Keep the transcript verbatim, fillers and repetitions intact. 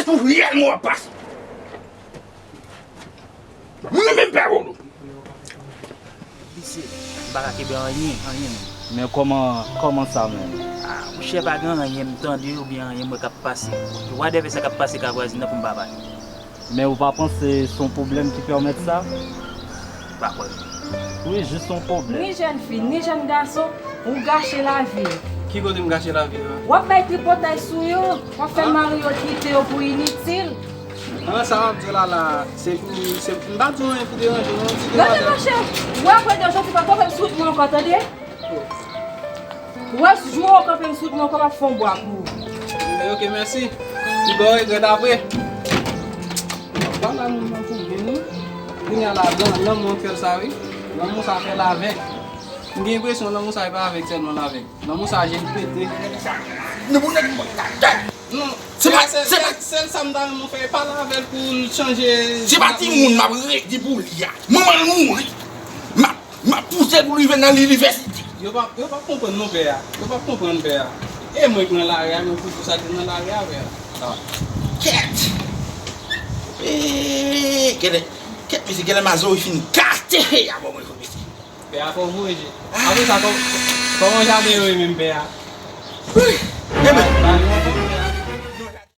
Pou reyèlman w ap pase. Mwen menm pè Bolo. Visye, m pa ka kenbe anyen, anyen menm. Men kòman, kòman sa menm? Ah, monchè, pa gen anyen m tande oubyen anyen m wè k ap pase. Whatever sa k ap pase kay vwazen nan pou m pa pale. Men ou pa panse se yon pwoblèm ki pèmèt sa? M pa kwè. Wi, jis yon pwoblèm. Ni jèn fi, ni jèn gason, ou gache lavi yo. Ki kote m gache lavi yo a? W ap bay tripotay sou yo, w ap fè mari yo kite yo pou initil. Ah, sa w ap di la la, se pou, se, m pa di w anyen pou deranje w, non, ti demoiselle. Gade, monchè, wè, apre de jodi, pa kanpe m sou wout mwen ankò, tande? Wè, jou w kanpe m sou wout mwen ankò, m ap fè yon bwa pou ou. Ok, mèsi. Ti bò regrèt apre. Pale a moun nan pou byen, wi. Kounye a la, lan-, lanmou an fè l sa, wi. Lanmou sa fè l avèg. M gen enpresyon lanmou sa e pa avèg sèlman l avèg. Lanmou sa je l pete. Non, se pa, sèl, se pa sèl, sèl sa m ta renmen w fè, e pale avè l pou l chanje. Se pa timoun m ap redi pou li a. Manman l mouri. M ap, m ap pouse l pou li vin nan linivèsite. Yo p ap, yo p ap konprann non, pè a. Yo p ap konprann, pè a. E mwen k nan lari a, mwen pou di w sa k nan lari a, pè a. Ah. Kèt! Eee, kèt, kèt, mesye, kèt, mazo fin kate, ya, bon, mwen, mesye. Pè a fò voye je. Apre sa, kò-, kòman jaden yo ye menm, pè a? Wi, e ben.